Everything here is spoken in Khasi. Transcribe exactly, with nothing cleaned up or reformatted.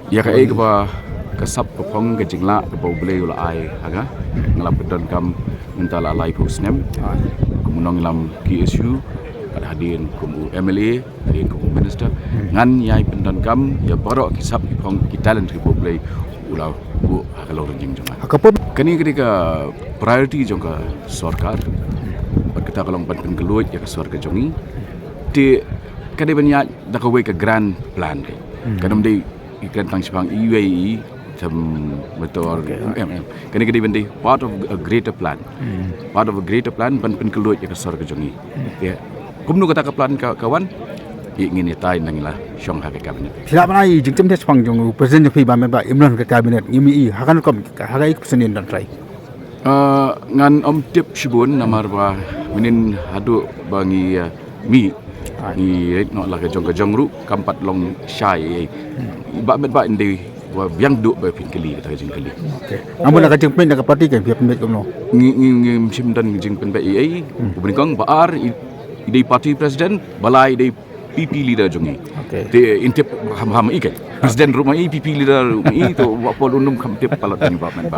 Ïa kaei kaba ka sap ka phong ka jinglah kaba U Blei u la ai ha nga, nga la pyndonkam mynta la laiphew snem kum u nongïalam K S U, bad hadien kum u M L A, hadien kum u minister. Ngan ïai pyndonkam ïa baroh ki sap ki phong ki talent kiba U Blei u la buh ha ka longrynieng jong nga. Ha ka por kane ka dei ka priority jong ka sorkar, bad kata ka long ban pynkhlaiñ ïa ka sorkar jong ngi. Te ka dei ban ïaid da kawei ka grand plan, ka dei ban dei i kren tang shaphang iwei i term, betul. Em, em. Kane ka dei ban dei part of a greater plan. Part of a greater plan ban pynkhlaiñ ïa ka sorkar jong ngi. Te kumno kata ka plan ka, ka wan, i ngin ïatai nang la shong ha ka cabinet. Phi lah ban ai jingtip shaphang jong u president jong phi ba me ba im ha ka cabinet, ngim i ha kan kom ha ka i ka pyrshah don trai. Ah, ngan ym tip shibun namar ba mynhynnin haduh ba ngi, ah, mih, ngi rit noh la ka jong ka jong ruh kam pat long shai ei. Ba met ba ym dei ba biang duh ba phin kylli kata ka jingkylli. Okey. Namar la ka jingpynbeit na ka party kan phi pynbeit kumno? Ngi, ngi, ngim shym don jingpynbeit ei ei. U bnai kong ba ar i, i dei party president, ba lai i dei P P leader jong ngi. Okey. Te in tip ham ham i kan. President ruh ma i, P P leader ruh ma i, to wa pol unum kham tip palat ni ba met ba.